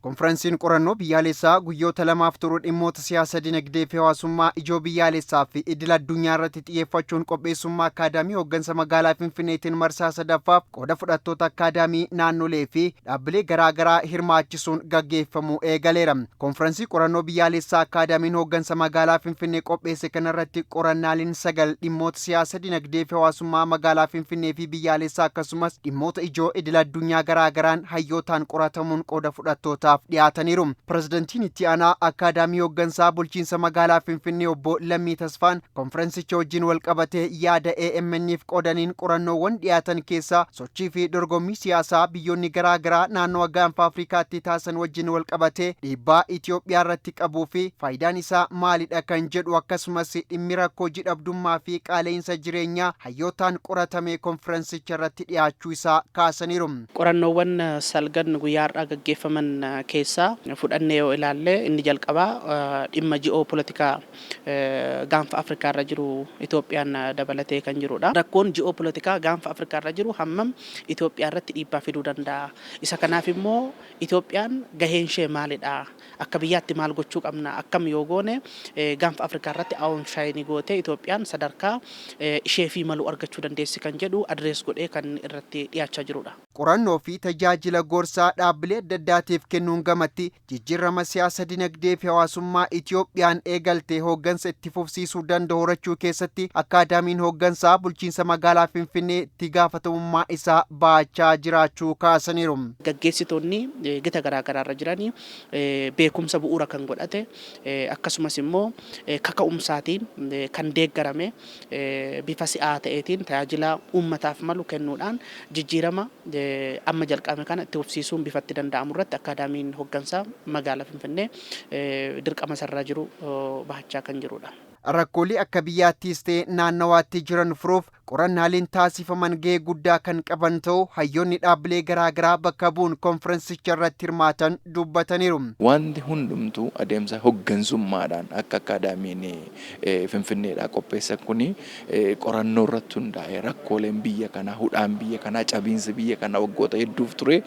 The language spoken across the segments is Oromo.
Konfiraansiin qorannoo biyyaalessaa guyyoota 2f turu dhimmoota siyaasa, dinagdee fi hawaasummaa ijoo biyyaalessaa fi idil addunyaa irratti xiyyeeffachuun qopheessummaa Akaadaamii Hooggansa Magaalaa Finfinneetiin marsaa sadaffaaf qooda fudhattoota akaadaamii naannolee fi dhaabbilee garaagaraa hirmaachisuun gaggeeffamuu eegaleera. Konfiraansii qorannoo biyyaalessaa Akaadaamiin Hooggansa Magaalaa Finfinnee qopheesse kanarratti qorannaaleen sagal dhimmoota siyaasa, dinagdee fi hawaasummaa magaalaa Finfinnee fi biyyaalessaa, akkasumas dhimmoota ijoo idil addunyaa garaagaraan hayyootaan qoratamuun qooda fudhattootaaf dhiyaataniiru. Pirezidantiin itti aanaa Akaadaamii Hooggansaa Bulchiinsa Magaalaa Finfinnee Obbo Lammii Tasfaan konfiraansicha wajjin wal qabatee yaada AMN'if qoodaniin, qorannoowwan dhiyaatan keessaa sochii fi dorgommii siyaasaa biyyoonni garaagaraa naannoo Gaanfa Afrikaatti taasisan wajjin wal qabatee dhiibbaa Itoophiyaa irratti qabuu fi faayidaan isaa maalidha kan jedhu, akkasumas dhimmi rakkoo jidhabdummaa fi qaala'insa jireenyaa hayyootaan qoratame konfiraansicha irratti dhiyaachuu isaa kaasaniiru. Qorannoowwan salgan guyyaa har'aa gaggeeffaman keessaa fudhannee yoo ilaalle, inni jalqabaa dhimma ji'oo poolitikaa Gaanfa Afrikaa irra jiru Itoophiyaan dabalatee kan jirudha. Rakkoon ji'oo poolitikaa Gaanfa Afrikaa irra jiru hammam Itoophiyaa irratti dhiibbaa fiduu danda'a? Isa kanaaf immoo Itoophiyaan gaheen ishee maalidha? Akka biyyaatti maal gochuu qabna? Akkam yoo goone Gaanfa Afrikaa irratti outshine gootee Itoophiyaan sadarkaa ishee fi malu argachuu dandeessi kan jedhu address godhee kan irratti dhiyaachaa jirudha. Qorannoo fi tajaajila gorsaa dhaabbilee adda addaatiif kennuun gamatti jijjiirama siyaasa, dinagdee fi hawaasummaa Itoophiyaan eegalte hooggansa itti fufsiisuu danda'u horachuu keessatti Akaadaamiin Hooggansaa Bulchiinsa Magaalaa Finfinnee itti gaafatamummaa isaa baachaa jiraachuu kaasaniiru. Gaggeessitoonni gita garaa garaa irra jiranii beekumsa bu'uura kan godhate, akkasumas immoo kaka'umsaatiin kan deeggarame, bifa si'aa ta'eetiin tajaajila uummataaf malu kennuudhaan jijjiirama amma jalqabame kana itti fufsiisuun bifa itti danda'amu irratti Akaadaamiin Hooggansaa Magaalaa Finfinnee dirqama isarraa jiru bahachaa kan jirudha. Rakkoolee akka biyyaattis ta'e naannawaatti jiran furuuf qorannaaleen taasifaman gahee guddaa kan qaban ta'uu hayyoonni dhaabbilee garaagaraa bakka bu'uun konfiraansicha irratti hirmaatan dubbataniiru. Wanti hundumtuu adeemsa hoggansummaadhaan akka akaadaamiin Finfinneedhaa qopheessan kuni qorannoo irratti hundaa'ee rakkooleen biyya kanaa, hudhaan biyya kanaa, cabiinsi biyya kanaa waggoota hedduuf ture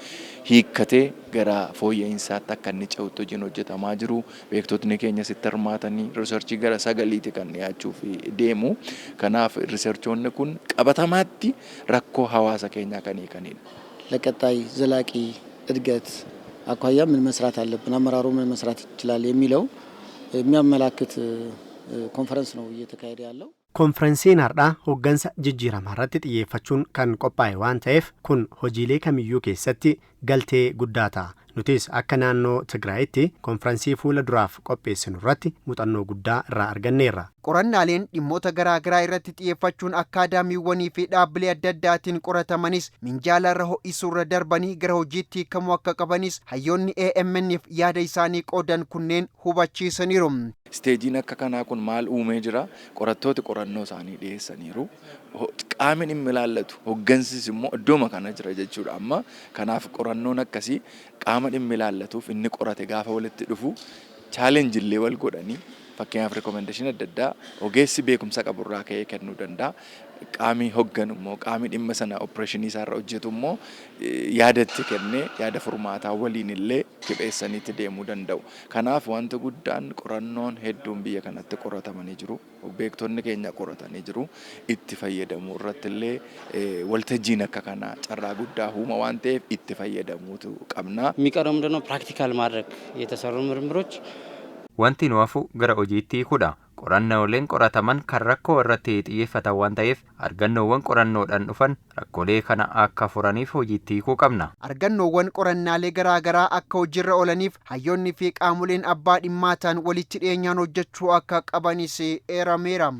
hiikkatee gara fooyya'insaatti akka inni ce'utti hojiin hojjetamaa jiru. Beektotni keenya sitti hirmaatanii researchii gara sagaliiti kan dhiyaachuuf deemu. Kanaaf researchoonni kun qabatamaatti rakkoo hawaasa keenyaa kan hiikanidha. ለቀጣይ ዘላቂ እድገት አኳያ ምን መስራት አለብን፣ አመራሩ ምን መስራት ይችላል የሚለው የሚያመላክት ኮንፈረንስ ነው እየተካሄደ ያለው። Konferensiin har'aa hooggansa jijjiiramaa irratti xiyyeeffachuun kan qophaa'e waan ta'eef, kun hojiilee kamiyyuu keessatti galtee guddaa ta'a. Nutis akka naannoo Tigraayitti konferensii fuula duraaf qopheessinu irratti muuxannoo guddaa irraa arganneerra. Qorannaaleen dhimmoota garaagaraa irratti xiyyeeffachuun akkaadaamiiwwanii fi dhaabbilee adda addaatiin qoratamanis minjaala irra ho'isuurra darbanii gara hojiitti hiikamuu akka qabanis hayyoonni AMN'f yaada isaanii qoodan kunneen hubachiisaniiru. Stageiin akka kanaa kun maal uumee jira? Qorattooti qorannoo isaanii dhiyeessaniiru. Qaamni dhimmi ilaallatu hoggansis immoo iddooma kana jira jechuudha amma. Kanaaf qorannoon akkasii qaama dhimmi ilaallatuuf inni qorate gaafa walitti dhufu challenge illee wal godhanii, fakkeenyaaf recommendation adda addaa ogeessi beekumsa qaburraa ka'ee kennuu danda'a. Qaamni hogganu immoo, qaamni dhimma sana operationii isaarra hojjetu immoo yaadatti kennee yaada furmaataa waliin illee qopheessaniitti deemuu danda'u. Kanaaf wanti guddaan qorannoon hedduun biyya kanatti qoratamanii jiru. Beektonni keenya qoratanii jiru. Itti fayyadamuu irratti illee waltajjiin akka kanaa carraa guddaa uuma waan ta'eef itti fayyadamuutu qabna. የሚቀረው ምንድነው? Practical ማድረግ የተሰሩ ምርምሮች Wanti nu hafu gara hojiitti hiikuudha. Qorannooleen qorataman kan rakkoo irratti xiyyeeffatan waan ta'eef, argannoowwan qorannoodhaan dhufan rakkoolee kana akka furaniif hojiitti hiikuu qabna. Argannoowwan qorannaalee garaagaraa akka hojiirra oolaniif hayyoonni fi qaamoleen abbaa dhimmaa ta'an walitti dhiyeenyaan hojjechuu akka qabanis eerameera.